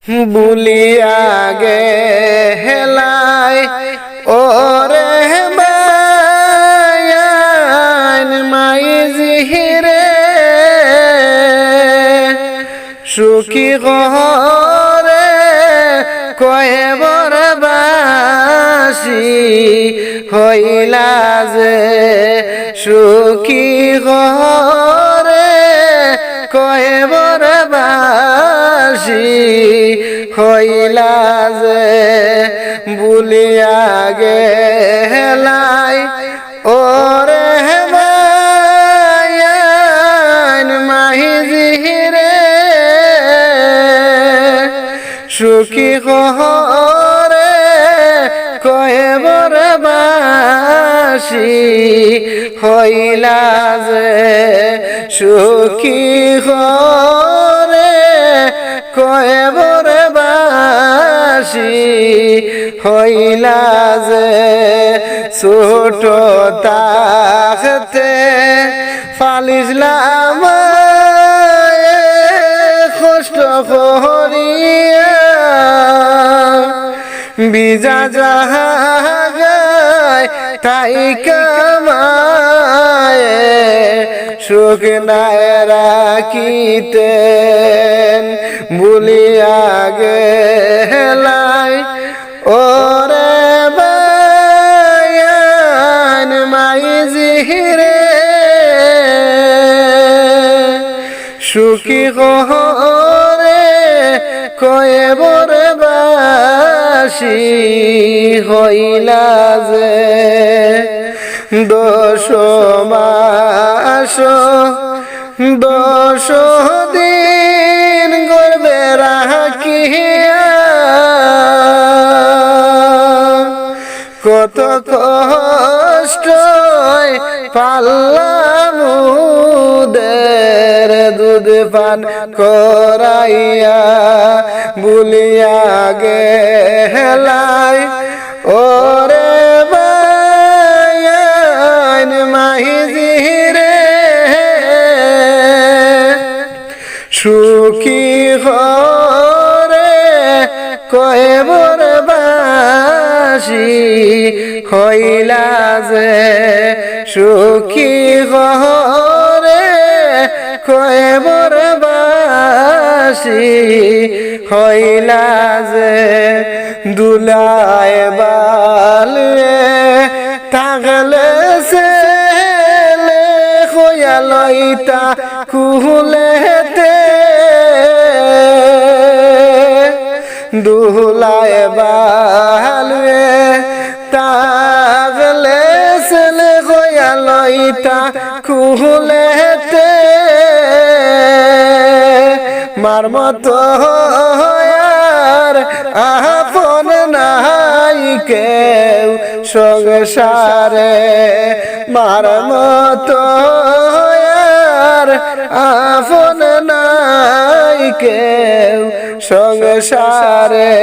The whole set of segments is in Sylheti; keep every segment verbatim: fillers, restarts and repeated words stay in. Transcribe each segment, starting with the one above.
ভুলিয়া গেলায় ওরে বায়াইন মাইঝিরে, সুখী ঘরে কয়বরবাসী হইলা যে, সুখী ঘরে কয়বরবাসী হইলা যে, ভুলিয়া গেলায় ওরে বায়াইন মাইঝিরে, সুখী ঘরে কয়বরবাসী হইলা যে, সুখী ঘরে কয়বরবাসী হইলা যে, ছোট থাকতে পালিছলাম কষ্ট করিয়া, ভিজা জাগায় থাইকা মায়ে শুকনায় রাখিতেন। ভুলিয়া গেলায় ওরে বায়াইন মাইঝিরে, সুখী ঘরে কয়বরবাসী হইলা যে, দশ মাস দশ দিন গর্ভে রাখিয়া, কত কষ্টে পাললা মুদের দুধ পান করাইয়া। ভুলিয়া গেলায় ওরে বায়াইন মাইঝিরে, সুখী ঘরে কয়বরবাসী হইলা যে, সুখী ঘরে কয়বরবাসী হইলা যে। দুলায় বালুয়ে থাকলে ছেলে কইয়া লইতা কুলেতে। দুলায় বালুয়ে থাকলে ছেলে কইয়া লইতা কুলেতে। মার মতো আর আপন নাই কেউ সংসারে, মার মতো আর আপন নাই কেউ সংসারে।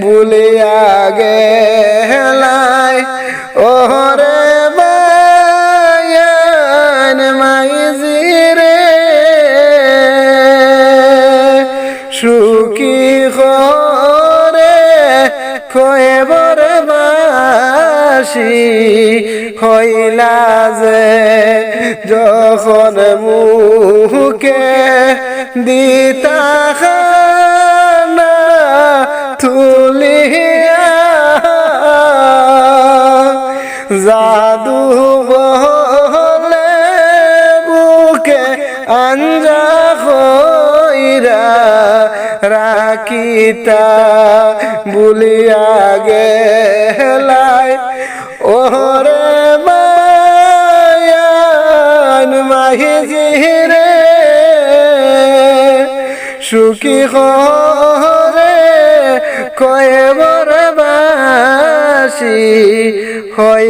ভুলিয়া গেলায় ওরে বায়াইন মাইঝিরে, সুখী ঘরে কয়বরবাসী হইলা যে। যখন মুখে দিতা খানা তুলিয়া, যাদু বলে বুকে আঞ্জা কইরা রাখিতা। ভুলিয়া গেলায় ওরে বায়াইন মাইঝিরে, সুখী ঘরে কয়বরবাসী হই